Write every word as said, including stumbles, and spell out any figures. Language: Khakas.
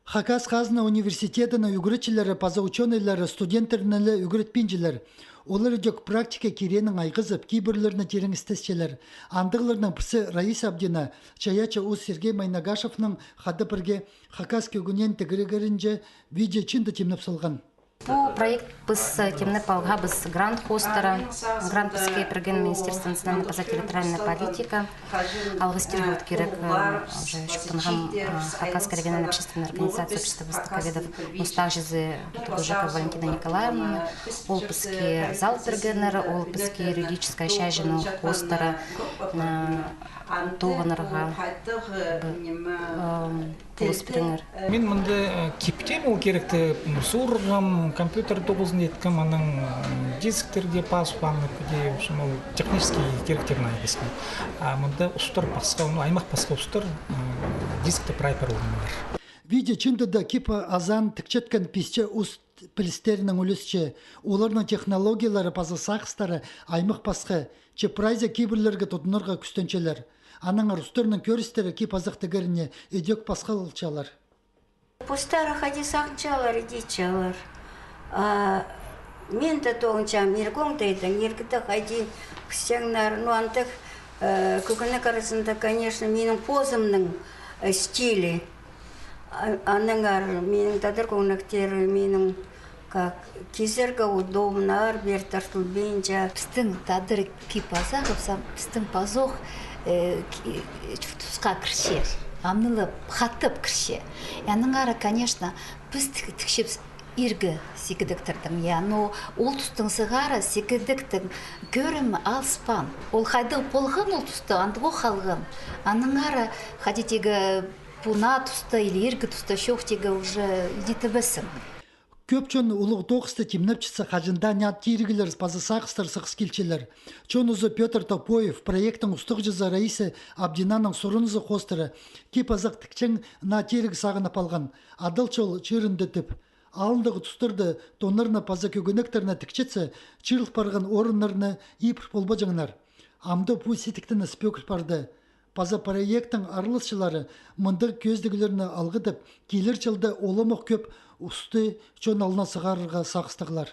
Хакас хазна университедінің ӱгретчілері паза учёныйлары студенттерні ле ӱгретпинчелер. Олар ідӧк практика киренін айғызып, кибірлерні тирең істесчелер. Андағларның пірсі Раиса Абдина, чайаачы ус Сергей Майнагашевнең хада пірге хакас кӧгенеен тігірігінҷе видеочыынды тимнеп салған. Пу проект піс, э, тимнеп алғабыс грант хоостыра. Грант піске пирген Министерство национальной паза территориальной политика. Алғыстирға кирек, э, уже чоохтанғам, э, Хакас кӧгенеен общественной организация общества востоковедов устағҷызы Тутугужекова Валентина Николаевна. Ол піске зал пиргеннер, ол піске юридическая чазының хоостыра, э, тоғынарға, э, полыс пиріңер. Мин мында, э, киптеем ол киректі, м, суурғам, компьютер тоғызын иткем, анаң, м, дисктерге пазып алып, піди, в общем, ол технический киректерін айғасхам. А мында устар пасха, ну, аймах пасха устар, м, дискті прай пар олғаннар. Видеочыындада кип азаан тікчеткен писче ус пілістерінең ӱлесче, оларның технологиялары паза сағыстары аймах пасха, че прайзы кибірлерге тудынарға кӱстенчелер. Аннаңар устарның кӧрістері кип-азах тігеріне ідӧк пасхалчалар. Постары хайди сағынчалар, идеҷелер. А мин дее тоғынчам, иргі оңдайдаң, иргі дее хайди кӱстең, ну, андағ, э, кӧгенек аразында, конечно, минің позымның, э, стилі. А-, аннаңар минің тадар кӧгенектері, минің как кизерге удобно, аар-пеер тартылбинча. Пістің тадар кип-азағыбыс, пістің пазох, э, ки-, тусха кірче, амнылап, хатап кірче. Аннаңар, конечно, піс тік-, тікчебіс иргі сигедектердең, я, но ол тустаң сығара сигедектің кӧрімі алыспаан. Ол хайдағ полған ол туста, андағох халған. Аннаңар хайди тигі пу наа туста или иргі туста чоохтирға уже идібессің. Кӧп чон улуғ тоғысты тимнепчетсе, хаҷан даа наа тиріглер паза сағыстар сығыс килчелер. Чон узы Пётр Топоев, проекттің устағҷызы Раиса Абдинаның сурынызы хоостыра, кип-азах тікчең наа тиріг сағынып алған, адалча ол чирінде тіп. Алнындағы тустарда тоннарны паза кӧгенектерні тікчетсе, чыырыл парған орыннарны ибіре полбаҷаңнар. Амды пу сидіктең ӧс пӧгіл парды. Паза проекттің араласчылары мындағ кӧзідіглерні алғыдып, килер чылда уламох кӧп усты чон алнына сығарарға сағыстығлар.